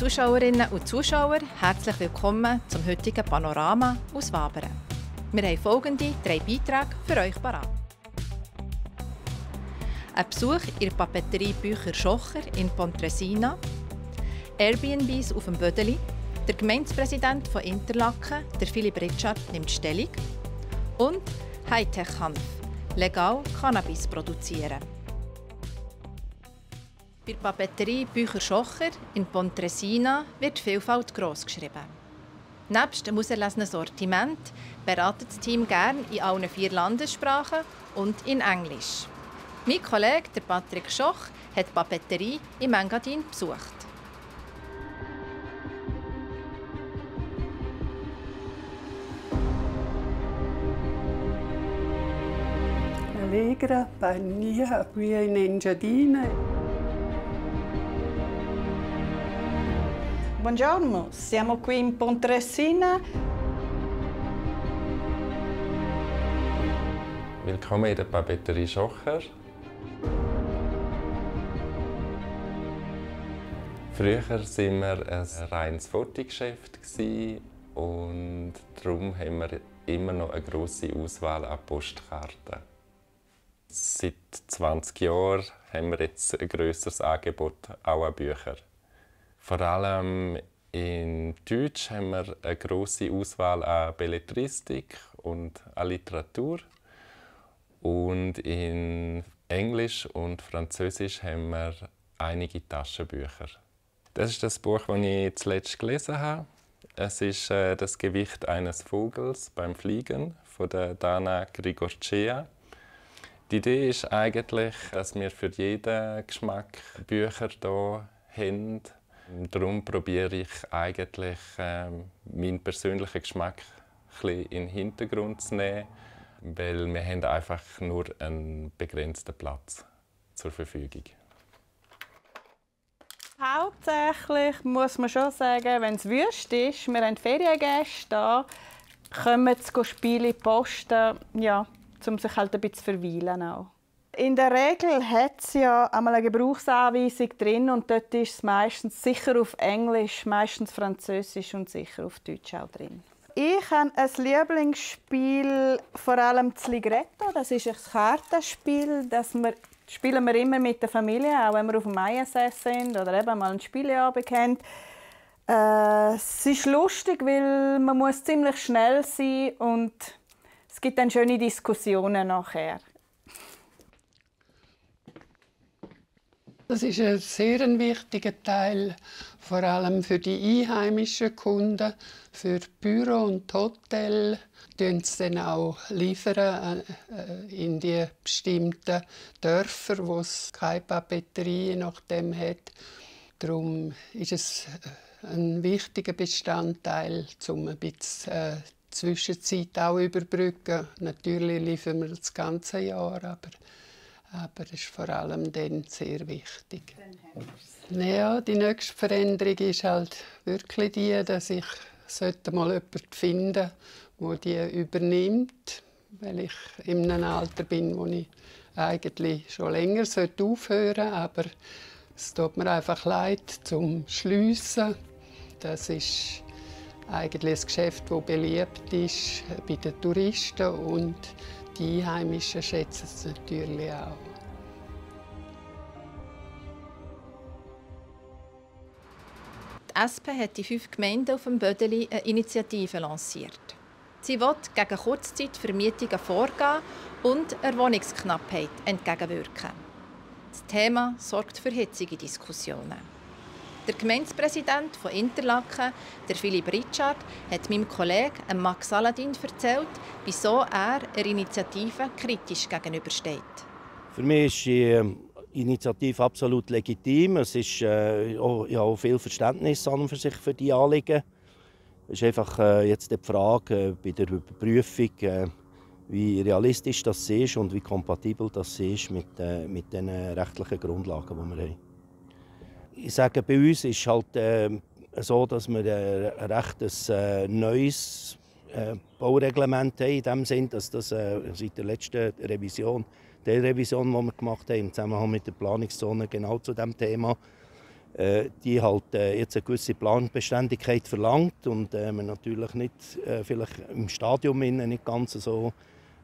Zuschauerinnen und Zuschauer, herzlich willkommen zum heutigen Panorama aus Wabern. Wir haben folgende 3 Beiträge für euch parat. Ein Besuch in der Papeterie Bücher-Schocher in Pontresina, Airbnbs auf dem Bödeli, der Gemeindepräsident von Interlaken, der Philipp Richard, nimmt Stellung und Hightech-Hanf, legal Cannabis produzieren. Bei der Papeterie Bücher-Schocher in Pontresina wird die Vielfalt grossgeschrieben. Nebst dem auserlesenen Sortiment beratet das Team gerne in allen 4 Landessprachen und in Englisch. Mein Kollege, der Patrick Schoch, hat die Papeterie im Engadin besucht. Allegra, Pania, qui in Engadina. Buongiorno, siamo qui in Pontresina. Willkommen in der Papeterie Schocher. Früher waren wir ein reines Fotogeschäft und darum haben wir immer noch eine grosse Auswahl an Postkarten. Seit 20 Jahren haben wir jetzt ein grösseres Angebot auch an Büchern. Vor allem in Deutsch haben wir eine grosse Auswahl an Belletristik und an Literatur. Und in Englisch und Französisch haben wir einige Taschenbücher. Das ist das Buch, das ich zuletzt gelesen habe. Es ist «Das Gewicht eines Vogels beim Fliegen» von der Dana Grigorcea. Die Idee ist eigentlich, dass wir für jeden Geschmack Bücher hier haben. Darum probiere ich eigentlich, meinen persönlichen Geschmack ein bisschen in den Hintergrund zu nehmen, weil wir haben einfach nur einen begrenzten Platz zur Verfügung. Hauptsächlich muss man schon sagen, wenn es wüst ist, wir haben Feriengäste da, kommen sie Spiele posten, ja, um sich halt ein bisschen zu verweilen auch. In der Regel hat es ja einmal eine Gebrauchsanweisung drin und dort ist es meistens sicher auf Englisch, meistens Französisch und sicher auf Deutsch auch drin. Ich habe ein Lieblingsspiel, vor allem das Ligretto. Das ist ein Kartenspiel, das spielen wir immer mit der Familie, auch wenn wir auf dem ISS sind oder eben mal einen Spieleabend haben. Es ist lustig, weil man muss ziemlich schnell sein und es gibt dann schöne Diskussionen nachher. Das ist ein sehr wichtiger Teil, vor allem für die einheimischen Kunden, für Büro und Hotel. Liefern sie dann auch liefern in die bestimmten Dörfer, wo es keine Papeterie nach dem hat. Darum ist es ein wichtiger Bestandteil, um ein bisschen Zwischenzeit auch überbrücken. Natürlich liefern wir das ganze Jahr, aber es ist vor allem dann sehr wichtig. Ja, die nächste Veränderung ist halt wirklich die, dass ich mal jemanden finden sollte, der die übernimmt, weil ich in einem Alter bin, wo ich eigentlich schon länger aufhören sollte. Aber es tut mir einfach leid zum Schliessen. Das ist eigentlich ein Geschäft, das beliebt ist bei den Touristen und die Einheimischen schätzen es natürlich auch. Die SP hat in 5 Gemeinden auf dem Bödeli eine Initiative lanciert. Sie will gegen Kurzzeitvermietungen vorgehen und der Wohnungsknappheit entgegenwirken. Das Thema sorgt für hitzige Diskussionen. Der Gemeindepräsident von Interlaken, der Philipp Richard, hat meinem Kollegen Max Saladin erzählt, wieso er der Initiative kritisch gegenübersteht. Für mich ist die Initiative absolut legitim. Es ist auch viel Verständnis an und für sich für die Anliegen. Es ist einfach jetzt die Frage bei der Überprüfung, wie realistisch das ist und wie kompatibel das ist mit den rechtlichen Grundlagen, die wir haben. Ich sage, bei uns ist halt so, dass wir ein recht neues Baureglement haben, in dem Sinn, dass das seit der letzten Revision, die wir gemacht haben, im Zusammenhang mit der Planungszone genau zu diesem Thema, die halt jetzt eine gewisse Planbeständigkeit verlangt und man natürlich nicht vielleicht im Stadium nicht ganz so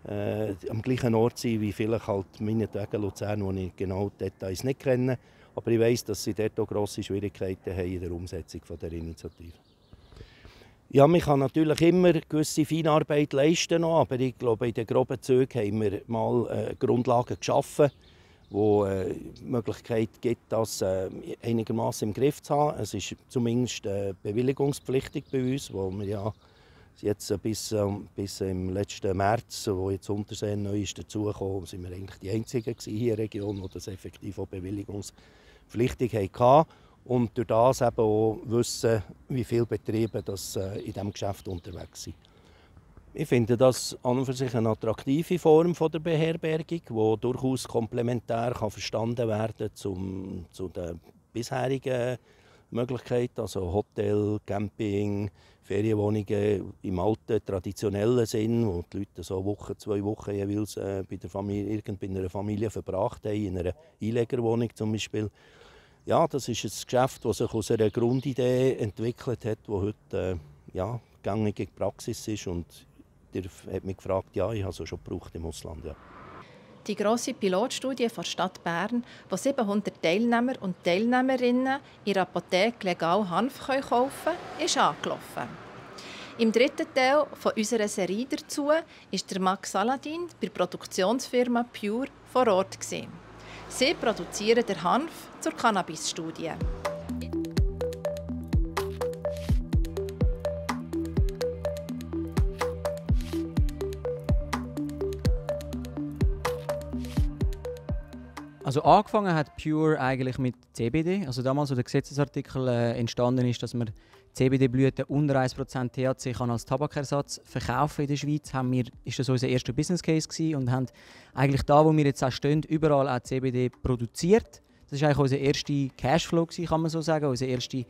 am gleichen Ort sein wie vielleicht halt meinetwegen Luzern, wo ich genau die Details nicht kenne. Aber ich weiss, dass sie dort auch grosse Schwierigkeiten haben in der Umsetzung dieser Initiative. Ja, man kann natürlich immer gewisse Feinarbeit leisten, aber ich glaube, in den groben Zügen haben wir mal Grundlagen geschaffen, wo die Möglichkeit gibt, das einigermaßen im Griff zu haben. Es ist zumindest bewilligungspflichtig bei uns, wo wir ja jetzt bis im letzten März, wo jetzt Unterseen neu ist dazugekommen, sind wir eigentlich die Einzigen hier in der Region, die das effektiv auch bewilligungspflichtig hatten. Und durch das eben auch wissen, wie viele Betriebe das in diesem Geschäft unterwegs sind. Ich finde das an und für sich eine attraktive Form der Beherbergung, die durchaus komplementär verstanden werden kann zu den bisherigen Möglichkeiten, also Hotel, Camping, Ferienwohnungen im alten, traditionellen Sinn, wo die Leute so Woche, 2 Wochen jeweils bei einer Familie verbracht haben, in einer Einlegerwohnung zum Beispiel. Ja, das ist ein Geschäft, das sich aus einer Grundidee entwickelt hat, die heute gängige Praxis ist. Und der hat mich gefragt, ja, ich habe es schon gebraucht im Ausland. Ja. Die grosse Pilotstudie der Stadt Bern, wo 700 Teilnehmer und Teilnehmerinnen in der Apotheke legal Hanf kaufen können, ist angelaufen. Im dritten Teil unserer Serie dazu war der Max Saladin bei der Produktionsfirma Pure vor Ort. Sie produzieren den Hanf zur Cannabis-Studie. Also angefangen hat Pure eigentlich mit CBD. Also damals, als der Gesetzesartikel entstanden ist, dass man CBD-Blüten unter 1% THC kann als Tabakersatz verkaufen in der Schweiz, ist das unser erster Business Case gewesen und haben eigentlich da, wo wir jetzt auch stehen, überall auch CBD produziert. Das war eigentlich unser erster Cashflow gewesen, kann man so sagen, unser erster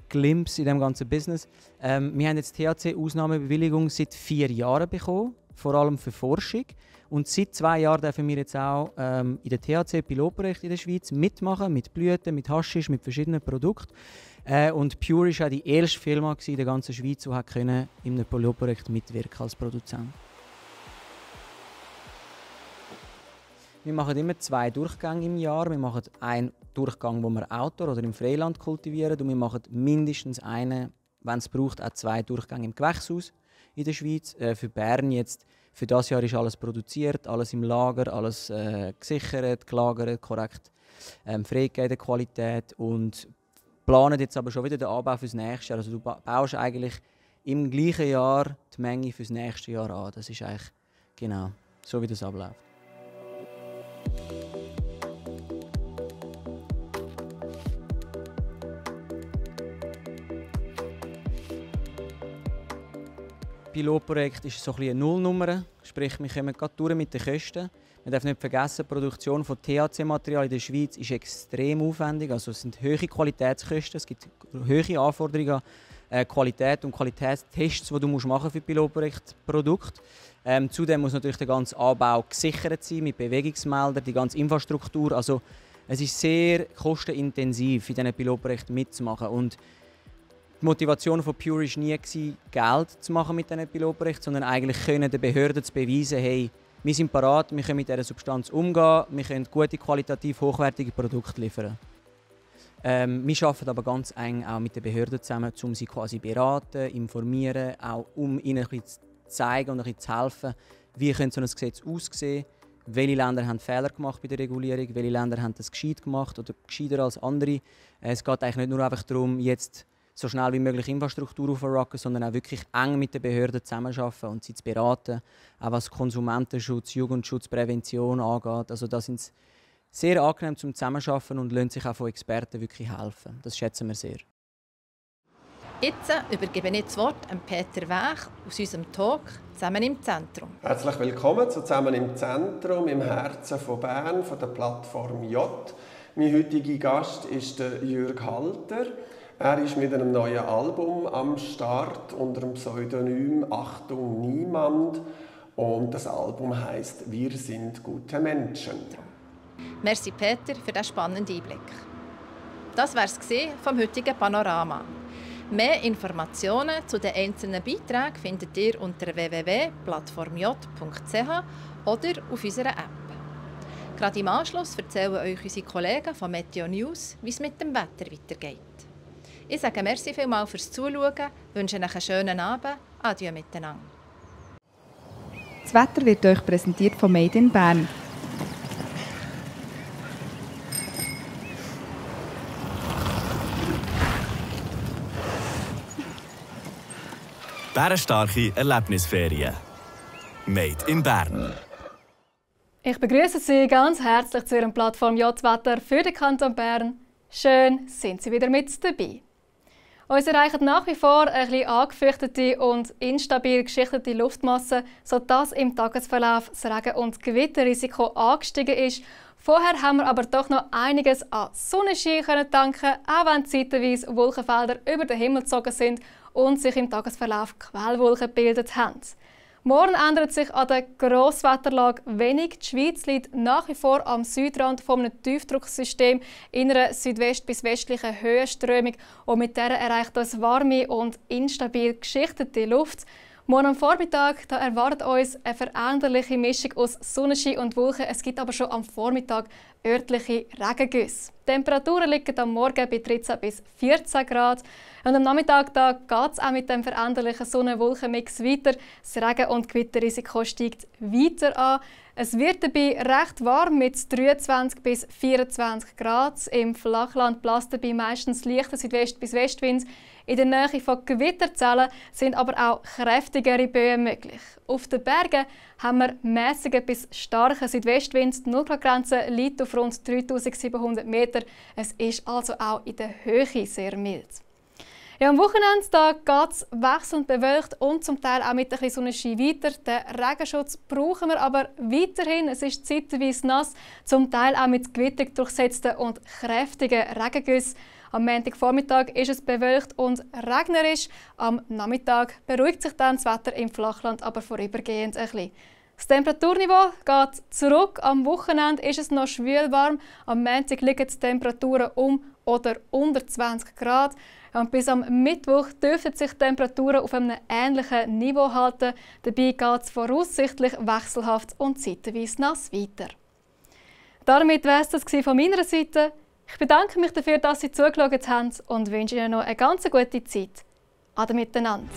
Glimpse in diesem ganzen Business. Wir haben jetzt THC-Ausnahmebewilligung seit 4 Jahren bekommen, vor allem für Forschung. Und seit 2 Jahren dürfen wir jetzt auch in der THC-Pilotprojekt in der Schweiz mitmachen, mit Blüten, mit Haschisch, mit verschiedenen Produkten. Und Pure war auch die erste Firma in der ganzen Schweiz, die in einem Pilotprojekt mitwirken als Produzent. Wir machen immer 2 Durchgänge im Jahr. Wir machen einen Durchgang, wo wir Outdoor oder im Freiland kultivieren. Und wir machen mindestens einen, wenn es braucht, auch 2 Durchgänge im Gewächshaus in der Schweiz. Für Bern jetzt, für das Jahr ist alles produziert, alles im Lager, alles gesichert, gelagert, korrekt freigegeben, Qualität. Und planen jetzt aber schon wieder den Anbau für das nächste Jahr. Also du baust eigentlich im gleichen Jahr die Menge für das nächste Jahr an. Das ist eigentlich genau so, wie das abläuft. Pilotprojekt ist so ein bisschen eine Nullnummer, sprich wir kommen gerade durch mit den Kosten. Man darf nicht vergessen, die Produktion von THC-Material in der Schweiz ist extrem aufwendig. Also es sind hohe Qualitätskosten, es gibt hohe Anforderungen an Qualität und Qualitätstests, die du machen für Pilotprojektprodukte. Zudem muss natürlich der ganze Anbau gesichert sein mit Bewegungsmeldern, die ganze Infrastruktur. Also es ist sehr kostenintensiv, in diesen Pilotprojekten mitzumachen. Und die Motivation von Pure war nie, Geld zu machen mit diesen Pilotprojekten, sondern eigentlich den Behörden zu beweisen, hey, wir sind parat, wir können mit dieser Substanz umgehen, wir können gute, qualitativ hochwertige Produkte liefern. Wir arbeiten aber ganz eng auch mit den Behörden zusammen, um sie quasi beraten, informieren, auch um ihnen ein bisschen zu zeigen und ein bisschen zu helfen, wie so ein Gesetz aussehen könnte. Welche Länder haben Fehler gemacht bei der Regulierung, welche Länder haben das gescheit gemacht oder gescheiter als andere. Es geht eigentlich nicht nur einfach darum, jetzt so schnell wie möglich Infrastruktur aufzurocken, sondern auch wirklich eng mit den Behörden zusammenarbeiten und sie zu beraten, auch was Konsumentenschutz, Jugendschutz, Prävention angeht. Also da sind sie sehr angenehm zum Zusammenarbeiten und lassen sich auch von Experten wirklich helfen. Das schätzen wir sehr. Jetzt übergebe ich das Wort an Peter Wech aus unserem Talk «Zusammen im Zentrum». Herzlich willkommen zu «Zusammen im Zentrum» im Herzen von Bern, von der Plattform J. Mein heutiger Gast ist der Jürg Halter. Er ist mit einem neuen Album am Start unter dem Pseudonym «Achtung Niemand» und das Album heisst «Wir sind gute Menschen». Merci Peter für diesen spannenden Einblick. Das war es vom heutigen Panorama. Mehr Informationen zu den einzelnen Beiträgen findet ihr unter www.plattformj.ch oder auf unserer App. Gerade im Anschluss erzählen euch unsere Kollegen von Meteo News, wie es mit dem Wetter weitergeht. Ich sage merci vielmals fürs Zuschauen, wünsche euch einen schönen Abend. Adieu miteinander. Das Wetter wird euch präsentiert von Made in Bern. Bärenstarke Erlebnisferien. Made in Bern. Ich begrüße Sie ganz herzlich zu Ihrem Plattform J-Wetter für den Kanton Bern. Schön, sind Sie wieder mit dabei. Uns erreichen nach wie vor ein bisschen angefürchtete und instabil geschichtete Luftmassen, sodass im Tagesverlauf das Regen- und Gewitterrisiko angestiegen ist. Vorher haben wir aber doch noch einiges an Sonnenschein tanken, auch wenn zeitweise Wolkenfelder über den Himmel gezogen sind und sich im Tagesverlauf Quellwolken gebildet haben. Morgen ändert sich an der Grosswetterlage wenig. Die Schweiz liegt nach wie vor am Südrand von einem Tiefdrucksystem in einer südwest- bis westlichen Höhenströmung und mit der erreicht uns warme und instabil geschichtete Luft. Morgen am Vormittag da erwartet uns eine veränderliche Mischung aus Sonnenschein und Wolken. Es gibt aber schon am Vormittag örtliche Regengüsse. Die Temperaturen liegen am Morgen bei 13 bis 14 Grad. Und am Nachmittag geht es auch mit dem veränderlichen Sonne-Wolken-Mix weiter. Das Regen- und Gewitterrisiko steigt weiter an. Es wird dabei recht warm mit 23 bis 24 Grad. Im Flachland bläst dabei meistens leichter Südwest- bis Westwind. In der Nähe von Gewitterzellen sind aber auch kräftigere Böen möglich. Auf den Bergen haben wir mäßigen bis starken Südwestwind. Die 0-Grad-Grenze liegt auf rund 3700 Meter. Es ist also auch in der Höhe sehr mild. Ja, am Wochenende geht es wechselnd bewölkt und zum Teil auch mit ein bisschen Sonnenschein weiter. Den Regenschutz brauchen wir aber weiterhin. Es ist zeitweise nass, zum Teil auch mit Gewitter durchsetzten und kräftigen Regengüssen. Am Montagvormittag ist es bewölkt und regnerisch. Am Nachmittag beruhigt sich dann das Wetter im Flachland aber vorübergehend ein bisschen. Das Temperaturniveau geht zurück. Am Wochenende ist es noch schwül warm. Am Montag liegen die Temperaturen um oder unter 20 Grad. Und bis am Mittwoch dürften sich die Temperaturen auf einem ähnlichen Niveau halten. Dabei geht es voraussichtlich wechselhaft und zeitweise nass weiter. Damit war es das von meiner Seite. Ich bedanke mich dafür, dass Sie zugeschaut haben und wünsche Ihnen noch eine ganz gute Zeit. Ade miteinander.